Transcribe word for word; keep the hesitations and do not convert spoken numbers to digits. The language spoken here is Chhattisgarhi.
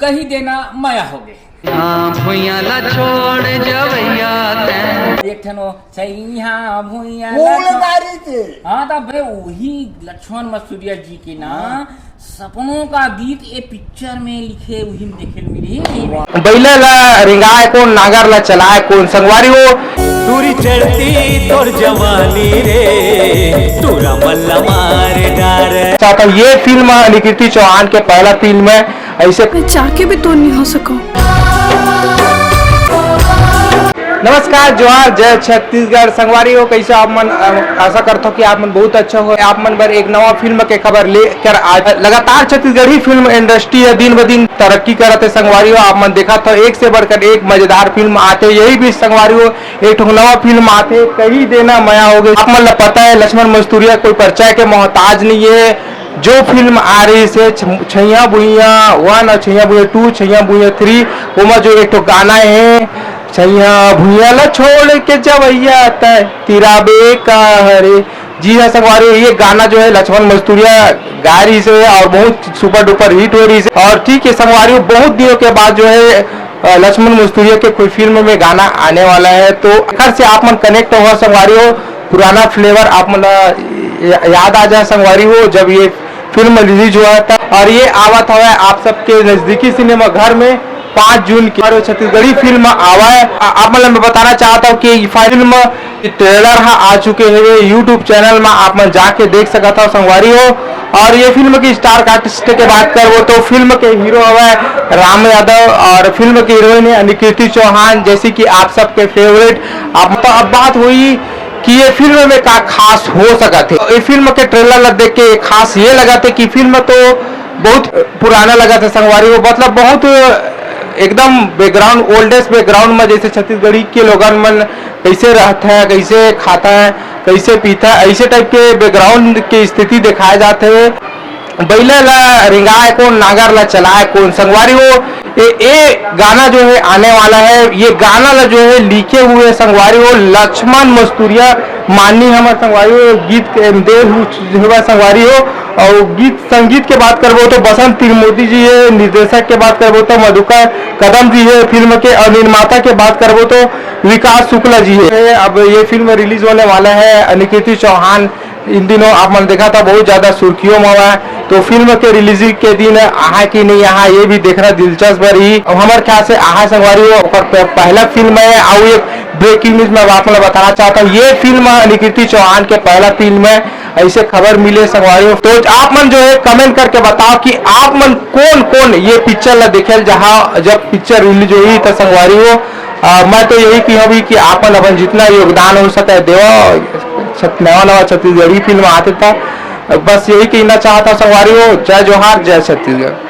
कही देना मया होगे। हाँ, भुइयां ला छोड़ जवैया तैं। एक ठन वो सैया भुइयां ला छोड़। हाँ, त बे वही लक्ष्मण मस्तुरिया जी के ना, हाँ। सपनों का गीत ए पिक्चर में लिखे, वही में देखे मिली। बइला ला रेंगाय कोन, नांगर ला चलाय कोन, संगवारी हो। टूरी चढ़ती तोर जवानी रे, टूरा मल्ला मार डार। साथ ये फिल्म अनिकृति चौहान के पहला फिल्म है, ऐसे मैं चाह के भी तोर नहीं हो सकूं। नमस्कार, जोहार, जय छत्तीसगढ़। संगवारी हो, कैसे आप मन? अ, आशा करता हूँ कि आप मन बहुत अच्छा हो। आप मन बर एक नवा फिल्म के खबर लेकर आज लगातार छत्तीसगढ़ी फिल्म इंडस्ट्री है दिन ब दिन तरक्की करत है। संगवारी हो, आप मन देखा था एक से बढ़कर एक मजेदार फिल्म आते। यही बीच संगवारी हो, एक ठो नवा फिल्म आते, कही देना मया होगे। आप मन ला पता है लक्ष्मण मस्तुरिया कोई परिचय के मोहताज नहीं है। जो फिल्म आ रही से छ-, छैया भुइया वन और छैया भुइया टू, छैया भुइया थ्री, ओमा जो एक ठो गाना है, छैया भुइया ला छोड़ के जवैया तय तिराबे का हरे। जी हाँ संगवारी, ये गाना जो है लक्ष्मण मस्तुरिया गा रही से और बहुत सुपर डुपर हिट हो रही से। और ठीक है संगवारी, बहुत दिनों के बाद जो है अ, लक्ष्मण मस्तुरिया के कोई फिल्म में गाना आने वाला है, तो आखिर से आप मन कनेक्ट हो संगवारी हो, पुराना फ्लेवर आप मन ला या-, याद आ जाए संगवारी हो, जब ये फिल्म रिलीज हुआ था। और ये आवत हवय आप सबके नजदीकी सिनेमा घर में पाँच जून के। और छत्तीसगढ़ी फिल्म आवा है। आ-, आप मन ला मैं बताना चाहता हूँ कि ये फिल्म ट्रेलर हा आ चुके हवे YouTube चैनल में, आप मन जाके देख सकत हव संगवारी हो। और ये फिल्म की स्टार कास्ट के बात करबो तो फिल्म के हीरो हवय राम यादव और फिल्म की हीरोइन है अनिकृति चौहान, जैसे कि आप सबके फेवरेट। आप तो अब बात हुई कि ये फिल्म में का खास हो सकत है। ये फिल्म के ट्रेलर ला देख के खास ये लगत है कि फिल्म तो बहुत पुराना लगत है संगवारी हो, मतलब बहुत एकदम बैकग्राउंड, ओल्डेस्ट बैकग्राउंड में जैसे छत्तीसगढ़ी के लोगन मन कैसे रहता है, कैसे खाता है, कैसे पीता है, ऐसे टाइप के बैकग्राउंड की स्थिति दिखाए जाते हुए, बैला ला रेंगाय कोन, नांगर ला चलाय कोन। संगवारी हो, ये, ये गाना जो है आने वाला है, ये गाना ला जो है लिखे हुए संगवारी हो लक्ष्मण मस्तुरिया माननी हमर संगवारी हो, गीत के दे हु-, हुआ संगवारी हो। और गीत संगीत के बात करबो तो बसंत त्रिमूर्ति जी है, निर्देशक के बात करबो तो मधुकर कदम जी है फिल्म के, और निर्माता के बात करबो तो विकास शुक्ला जी है। अब ये फिल्म रिलीज होने वाला है, अनिकृति चौहान इन दिनों आप मन देखा था बहुत ज्यादा सुर्खियों में हुआ है, तो फिल्म के रिलीजिंग के दिन आहा कि नहीं आहा ये भी देखना दिलचस्प रही। अब हमारे ख्याल से आहा संगवारी हो ओकर प-, पहला फिल्म है। और एक ब्रेकिंग न्यूज मैं आप मन ला बताना चाहता हूँ, ये फिल्म अनिकृति चौहान के पहला फिल्म है, ऐसे खबर मिले संगवारी हो। तो आप मन जो है कमेंट करके बताओ कि आप मन कौन कौन ये पिक्चर ला देखे जहाँ जब पिक्चर रिलीज हुई तो संगवारी हो। आ, मैं तो यही कहूँ भी कि आप मन अपन जितना योगदान हो सके देवा, छत-, नवा नवा छत्तीसगढ़ी फिल्म आते था। बस यही कहना चाहता संगवारी हो। जय जोहार, जय छत्तीसगढ़।